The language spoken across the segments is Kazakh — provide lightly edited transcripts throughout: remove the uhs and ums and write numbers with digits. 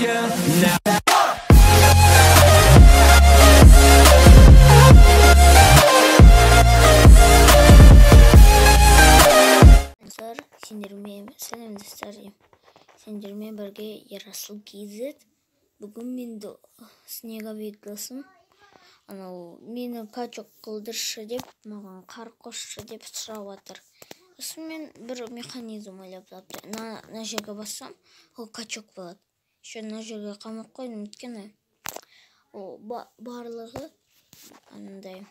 you now. Сәлем достар, сендермен бірге Ерасыл KZ. Бүгін мен снеговик досым анау мені качок қылдыршы деп, маған қар қосшы деп сұрап жатыр. Сосын мен бір механизм ойлап таптым. Мына жерге бассам, ол качок болады. Еще мына жерге қамап қойдым, өйткені ол барлығы анандай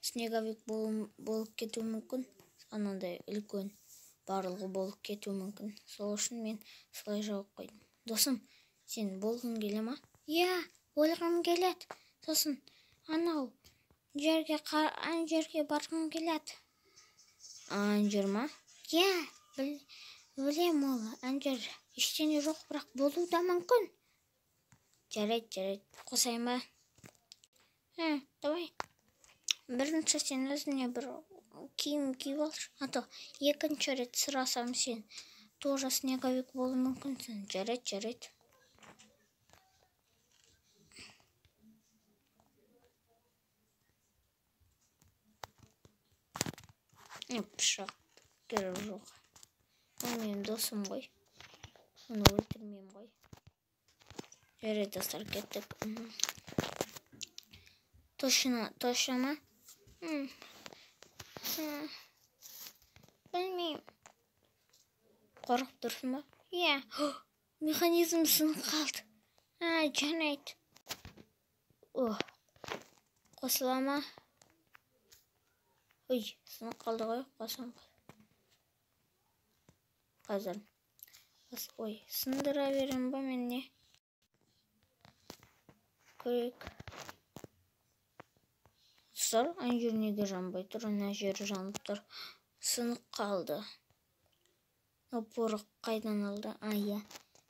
снеговик болып кетуі мүмкін, анандай үлкен барлығы болып кетуі мүмкін. Сол үшін мен солай жауап қойдым. Досым, сен болғың келе ма? Иә, болғым келеді. Сосын анау жерге, ана жерге барғым келеді. Ана жер ма? Иә, білем ол ана жер ештеңе жоқ, бірақ болуы да мүмкін. Жарайды, жарайды. Қосайын ба? Давай. Бірінші сен өзіңе бір киім киіп алшы. А то екінші рет сұрасам, сен тоже снеговик болуы мүмкінсің. Жарайды, жарайды. Пышақ керек жоқ. Ол менің досым ғой. Оны өлтірмеймін ғой. Жарайды, достар, кеттік. Точно, точно ма? Білмеймін. Қорқып тұрсың ба? Иә. Механизм сынып қалды. Жарайды. Қосыла ма? Ой, сынып қалды ғой, қосам. Қазір. Ой, сындыра берем ба мен не? Көрейік. Достар, ана жер неге жанбай тұр? Ана жері жанып тұр. Сынып қалды. Порох қайдан алды? Иә.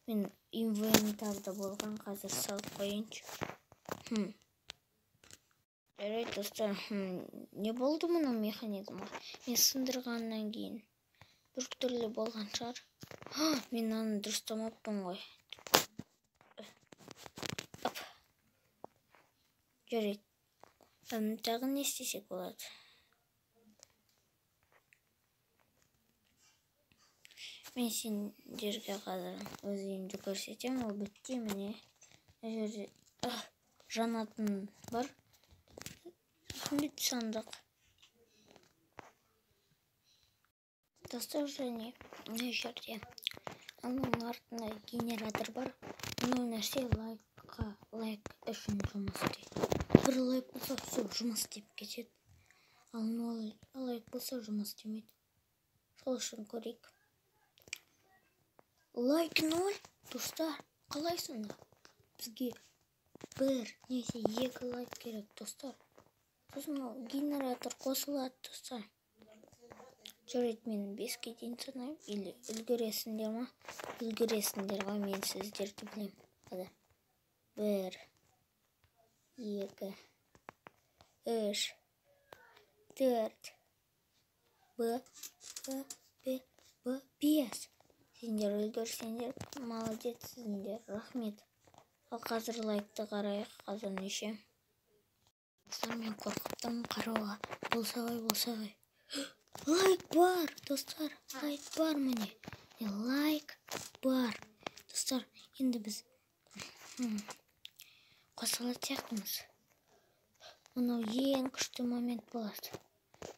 Мен инвентарда болған, қазір салып қояйыншы. Жарайды, достар, не болды мұның механизмі? Мен сындырғаннан кейін бір түрлі болған шығар. Мен аны дұрыстамаппын ғой. Жарайды. Тағы не істесек болады? Мен сендерге қазір өз үйімді көрсетемін. Ол бітті, міне. Мына жерде жанатын бар. Бүт сандық. Достар, және мына жерде ананың артында генератор бар. Мынау нәрсе лайк үшін жұмыс істейді. Бір лайк болса, все, жұмыс істеп кетеді. Ал ноль лайк болса, жұмыс істемейді. Сол үшін көрейік. Лайк 0, достар, қалай сонда? Бізге 1 немесе 2 лайк керек, достар. Сосын ол генератор қосылады, достар. Жарайды, мен 5-ке дейін санаймын. Или үлгересіңдер ма? Үлгересіңдер ғой, мен сіздерді білемін. Қазір. 1, 2, 3, 4, 5. Сендер үлгерсеңдер, молодецсіңдер, рахмет. Ал қазір лайкты қарайық, қазір неше? Достар, мен қорқып тұрмын қарауға. Болса ғой, болса ғой. Лайк бар, достар, лайк бар міне. Лайк бар. Достар, енді біз қосылатын сияқтымыз. Мынау ең күшті момент болады.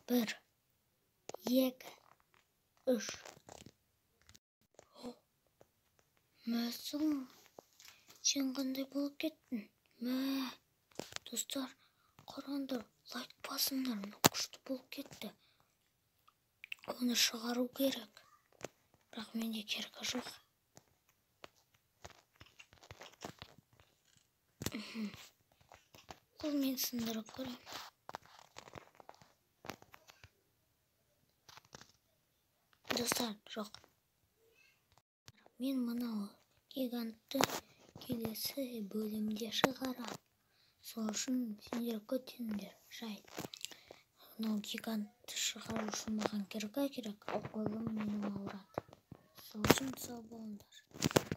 1, 2, 3. Мәссаған, сен қандай болып кеттің? Мә, достар, қараңдар, лайк басыңдар, мынау күшті болып кетті. Оны шығару керек. Бірақ менде керегі жоқ. Ол мен сындырып көремін. Достар, жоқ. Мен мынау гигантты келесі бөлімде шығарам. Сол үшін сендер күтіңдер. Жай. Мынау гигантты шығару үшін маған кирка керек, ал қолым менің ауырады. Сол үшін сау болыңдар.